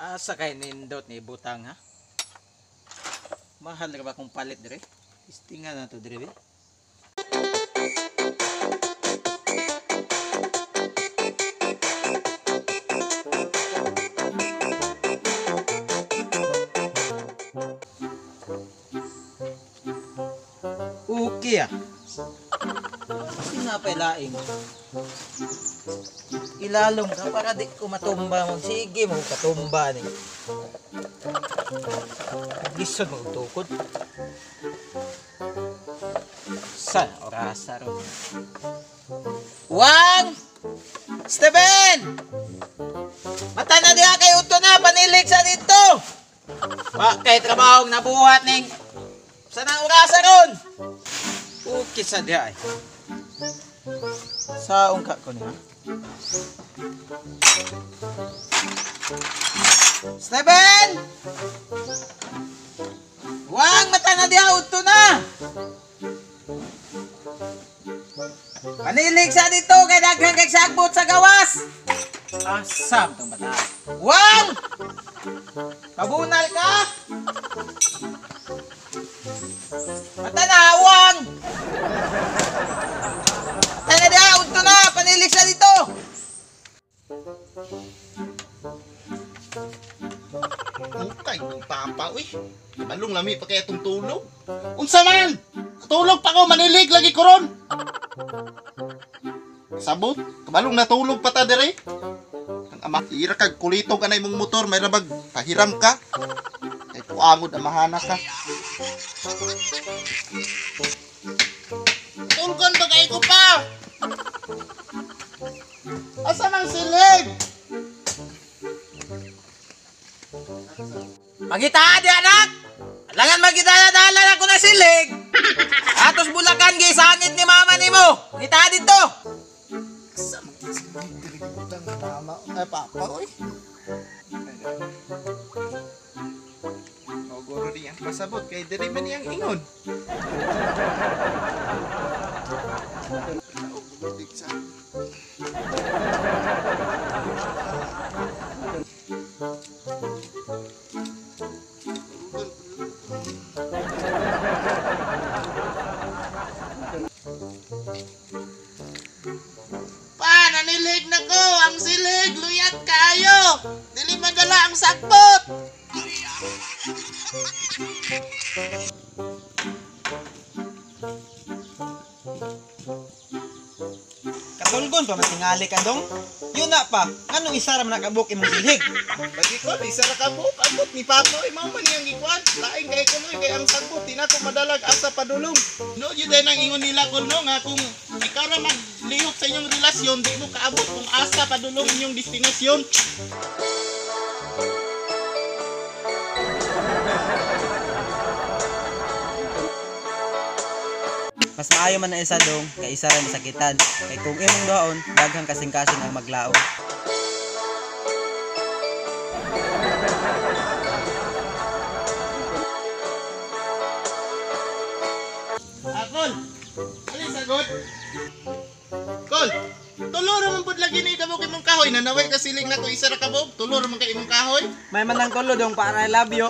Asa kay nindot ni butang ha? Mahal ra ba kung palit dire? Istinga na to dire be. Okay ah. Sina pa ilaing. Ilalom ka para di ko matumba mo. Sige mo katumba ni. Lisod mo tukod. Sa orasa ron. Wang! Steven! Mata na diha kay uto na panilig sa dito. Wa kay trabahong nabuhat ning sa nang orasa ron. Okay sa diha ay. Saong ka ko niya. Steven! Wang mata na diha udto na. Panilig sa dito kay daghan kay sagbot sa gawas. Asam tong bata. Wang! Pabunal ka? Mata na, wang! Mata na diha udto na, panilig sa dito. Ukay, papa, uy. Balong lami pa kaya itong tulog. Unsa man? Tulog pa ko, manilig lagi ko ron. Sabot, kabalong natulog pa ta dire. Ang ama, ira kag kulitog anay mong motor, may rabag, pahiram ka. Kay puangod amahana ka. Tulgon ba kay ko pa? Asa mang silig? Pangita di anak! Alangan magita na dalan ako na silig! Atos bulakan gisangit ni mama nimo. Pangita dito! Asa mang silig diri butang mama ay papa oy. Ogoro niya pasabot kay diri man niyang ingon. Pa, nanilig na ko! Ang silig! Luyat kayo! Dili madala ang sagbot! Katulgon pa matingali ka dong. Yun na pa, nganong isa ra man nakabuk imong silhig. Bagi ko, isa ra ka buok, abot ni Pato, eh, mao man niyang gikuan. Laing kay kunoy kay ang sagbot, di na ko madalag asa padulong. No, yun din ang ingon nila kuno nga kung ikaw ra maglihok sa inyong relasyon, di mo kaabot kung asa padulong inyong destinasyon. Mas maayo man na isa dong kay isa ra masakitan. Kay kung imong duhaon, daghang kasing-kasing ang maglaom. Akol, alin sagot? Kol, tulo ra man pud lagi ni kabuk imong kahoy. Nanaway ka siling nako isa ra kabuk, tulo ra man kay imong kahoy. May man ang kulo dong para I love you.